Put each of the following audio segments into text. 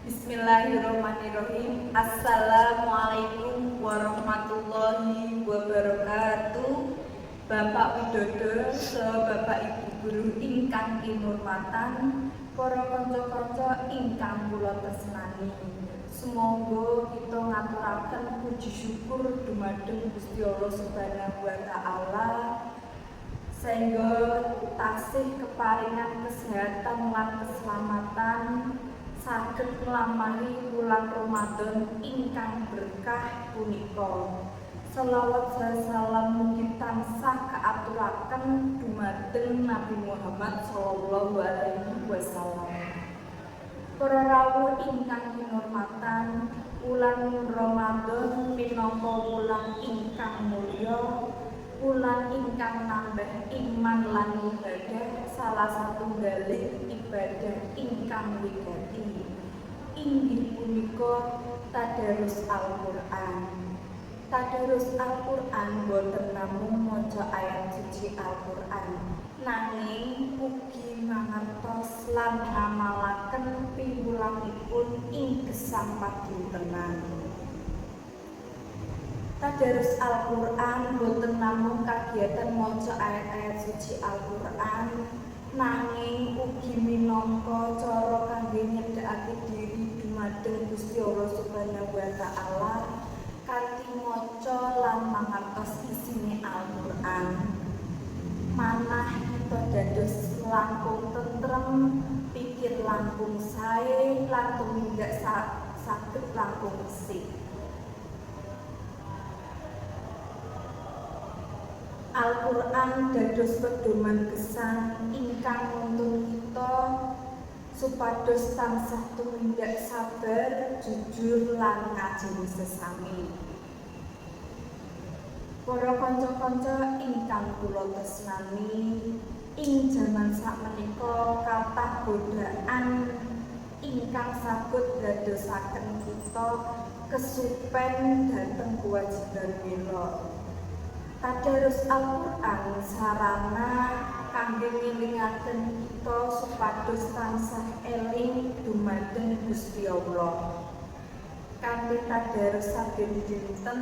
Bismillahirrahmanirrahim. Assalamualaikum warahmatullahi wabarakatuh. Bapak Widodo saha Bapak Ibu guru ingkang kinurmatan, para kanca-kanca ingkang kula tresnani. Sumangga kita ngaturaken puji syukur dumateng Gusti Allah Subhanahu wa taala sehingga tasih keparingan kesehatan lan keselamatan saged nglampahi wulan Ramadan ingkang berkah punika. Selawat salam mugi tansah kaaturaken dumateng Nabi Muhammad sallallahu alaihi wasallam. Para rawuh ingkang kinurmatan, wulan Ramadan minangka wulan ingkang mulya, wulan ingkang nambah iman lan ibadah, salah satunggaling ibadah ingkang wigati inggih punika tadarus Al-Qur'an. Tadarus Al-Qur'an boten namung maca ayat suci Al-Qur'an, nanging ugi mangertos lan ngamalaken piwulangipun ing gesang padintenan. Tadarus Al-Qur'an boten namung kagiatan maca ayat-ayat suci Al-Qur'an, nanging ugi minangka cara kangge nyedhakake diri dumateng Gusti Allah Subhanahu wa taala kanthi maca lan mangertos isine Al-Qur'an. Manah kita dados langkung tentrem, pikir langkung sae lan tumindak saged langkung resik. Al-Qur'an dados pedoman gesang ingkang nuntun kita supados tansah tumindak sabar, jujur lan ngajeni sesami. Para kanca-kanca ingkang kula tresnani, ing jaman sakmenika kathah godaan ingkang saged dadosaken kita kesupen dhateng kewajiban mila. Tadarus Al-Qur'an sarana kangge ngelingaken kita supados tansah eling dumateng Gusti Allah. Kanthi tadarus saben dinten,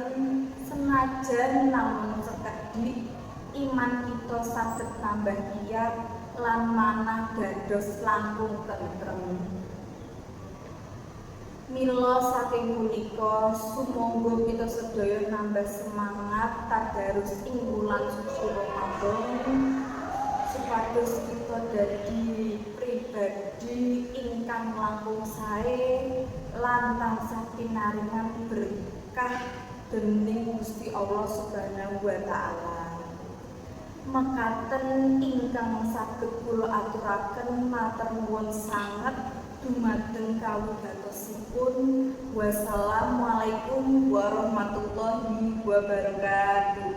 senajan namung sekedhik, iman kita saged tambah kiyat lan manah dados langkung tentrem. Mila saking punika sumangga kita sedaya nambah semangat tadarus ing wulan suci Ramadan supados kita dadi pribadi ingkang langkung sae lan tansah pinaringan berkah dening Gusti Allah Subhanahu wa taala. Mekaten ingkang saged kula aturaken, matur nuwun sanget dumateng kawigatosipun. Wassalamualaikum warahmatullahi wabarakatuh.